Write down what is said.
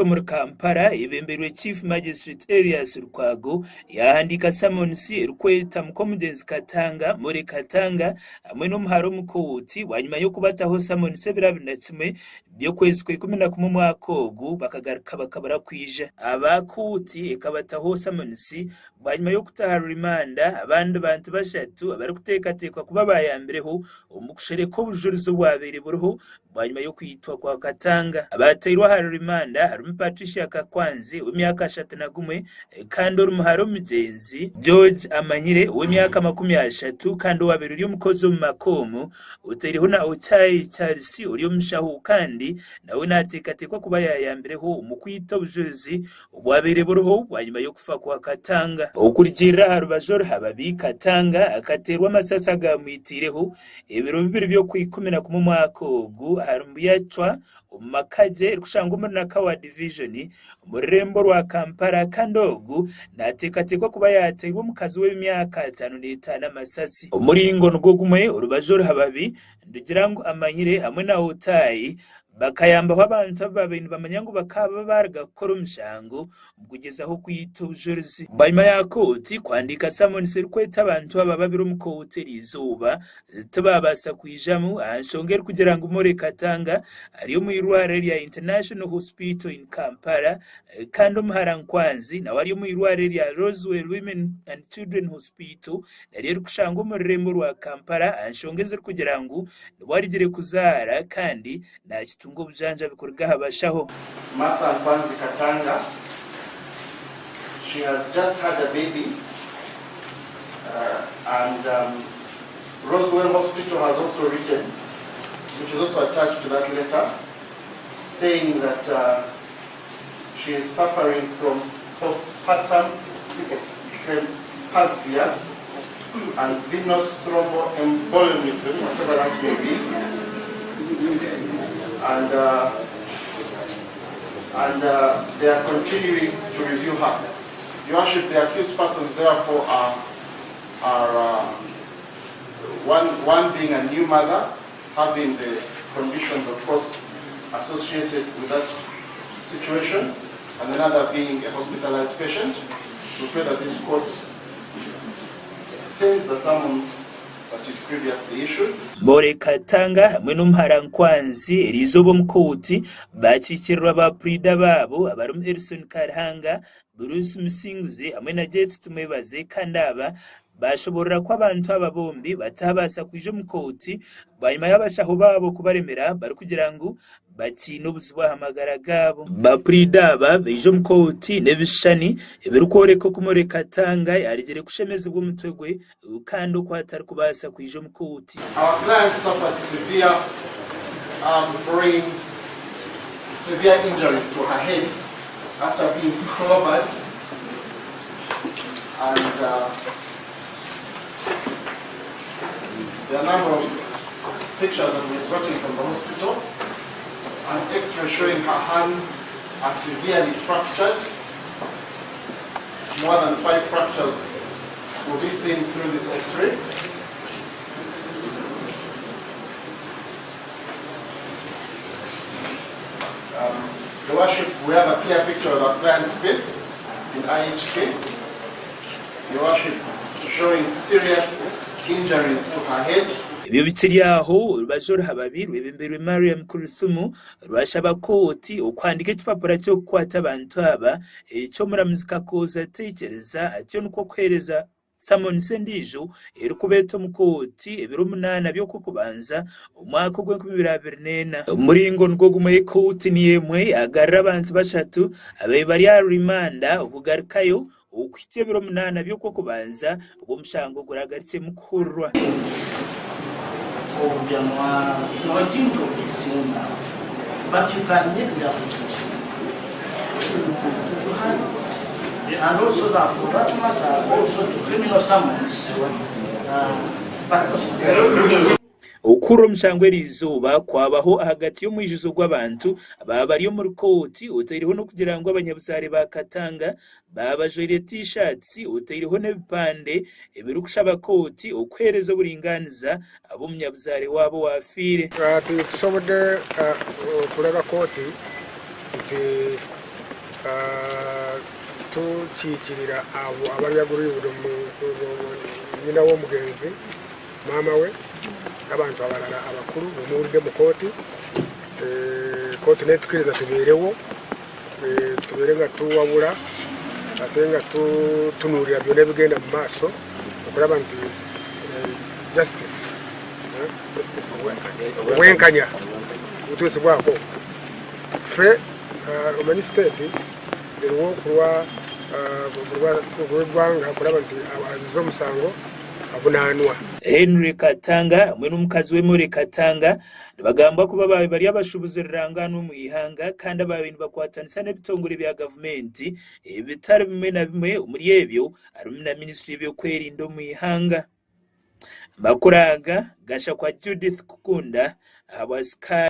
Omuri Kampala eyebembeirwe Chief Magistrate Erias Lukwago yaahandiika samonisi erikweta muka-omugyenzi Katanga, Molly Katanga hamwe n'omuhara omu kooti bwanyima y'okubataho samonisi ebiro 21 by'okwezi kwa 11 omwaka ogu bakagaruka bakabura kwija. Aba kooti ekabataho samonisi bwanyima y'okutaha rimanda abandi bantu bashatu abarikuteekateekwa kuba baayambireho omu kushereka obujurizi obwabaire buriho Bwanyima y'okwitwa kwa Katanga, abateirwe ahari rimanda harimu Patricia Kakwanzi ow'emyaka 31 kandi ori muhara omugyenzi, George Amanyire ow'emyaka 30 kandi owabaire ori omukozi omu maka omu, oteireho na Ochai Charles ori omushaho kandi nawe nateekateekwa kuba yayambireho omu kwita obujurizi obwabaire buriho bwanyima y'okufa kwa Katanga. Okurugiirira aha rubaju oruhababi, Katanga akateerwa amasasi agaamwitiireho Ebiro bibiri by'Okwaikumi-na-kumwe omwaka ogu ahari Mbuyacwa omu maka gye erikushangwa omuri Nakawa Divijoni omu rurembo rwa Kampala kandi ogu naateekateekwa kuba yaateirwe omukazi w'emyaka 55 amasasi. Omuringo nigwo gumwe orubaju oruhababi nitugira ngu Amanyire hamwe na Otai bakayambaho abantu abu baabaire nibamanya ngu bakaba baaruga kukora omushango omu kugyezaho kwita obujurizi. Bwanyima ya kooti kuhandiika samonisi erikweta abantu aba babiri omu kooti eriizooba, tibaabaasa kwijamu aha nshonga erikugira ngu Morey Katanga ari omu irwariro erya International Hospital in Kampala kandi omuhara Nkwanzi nawe ari omu irwariro erya Roswell Women and Children Hospital naryo erikushangwa omu rurembo rwa Kampala aha nshonga ezirikugira ngu nibwo arugire kuzaara kandi Naakitunga obujanjabi kuruga aha bashaho. Martha Nkwanzi Katanga, she has just had a baby and Roswell Hospital has also written, which is also attached to that letter, saying that she is suffering from postpartum eclampsia and venous thromboembolism, whatever that may be, and, uh, and uh, they are continuing to review her. Your Worship, the accused persons therefore are, are uh, one, one being a new mother, having the conditions, of course, associated with that situation, and another being a hospitalized patient. We pray that this court extends the summons that it previously issued. Morey Katanga hamwe n'omuhara Nkwanzi eriizooba omu kooti baakiikirirwa ba puriida baabo abarimu Elson Karihanga, Bruce Musinguzi hamwe na Jet Tumwebaze kandi aba Baashoboorora ku abantu aba bombi bataabaasa kwija omu kooti bwanyima y'abashaho baabo kubaremera barikugira ngu bakiine obuzibu aha magara gaabo. Ba puriida aba baija omu kooti n'ebishushani ebirikworeka oku Morey Katanga yaaregire kushemezibwa omutwe gwe kandi oku atarikubaasa kwija omu kooti. Our client suffered severe um, brain, severe injuries to her head after being clobbered and uh, there are a number of pictures that we've gotten from the hospital. An x-ray showing her hands are severely fractured. More than five fractures will be seen through this x-ray. Um, Your Worship, we have a clear picture of our client's face in IHK. Your Worship, showing serious injuries to her head. Ebyo bikiri aho, orubaju oruhababi rwebembeirwe Mariam Kuruthumu rwashaba kooti okuhandiika ekipapura ky'okukwata abantu aba eky'omuramuzi Kakooza Tekyereza atyo nikwo kuheereza Samonisi endiijo erikubeeta omu kooti ebiro munaana by'Okw'okubanza omwaka ogw'enkumi ibiri abiri n'ena. Omu muringo nigwo gumwe, kooti niyo emwe yaagarura abantu bashatu ababaire bari aha rimanda okugarukayo okuhitsya ebiro munaana by'Okw'okubanza obu omushango guragarukyemu kuhurirwa. Okuhurira omushango eriizooba kwabaho ahagati y'omwijuzo gw'abantu abaaba bari omuri kooti otaireho n'okugira ngu abanyabuzaare ba Katanga baaba bajwaire T-shirts otaireho n'ebipande ebirikushaba kooti okuheereza oburingaaniza ab'omunyabuzaare waabo owaafiire. Titusobodde kureba kooti nti. Tukiikirira abo abari aggrieved nyina w'omugenzi, maama we n'abantu abarala abakuru bumuwulidde mu kooti. Kooti netukiriza tubeerewo, tubeere nga tuwabula ate nga tutunuulira byona ebigenda mu maaso okuraba nti justice, obwenkanya butuusibwako. Ffe omanyi state eriwo kulwa kulw'eggwanga kuraba nti azize omusango avunaanwa. Henry Katanga hamwe n'omukazi we Molly Katanga nibagambwa kuba baabaire bari abashuubuzi rurangaanwa omu ihanga kandi abaabaire nibakwatanisa n'ebitongore bya gavumenti ebitari bimwe na bimwe omuri ebyo harimu na minisitule y'ebyokwerinda omu ihanga. Amakuru aga gashakwa Judith Kukunda ahabwa Sky.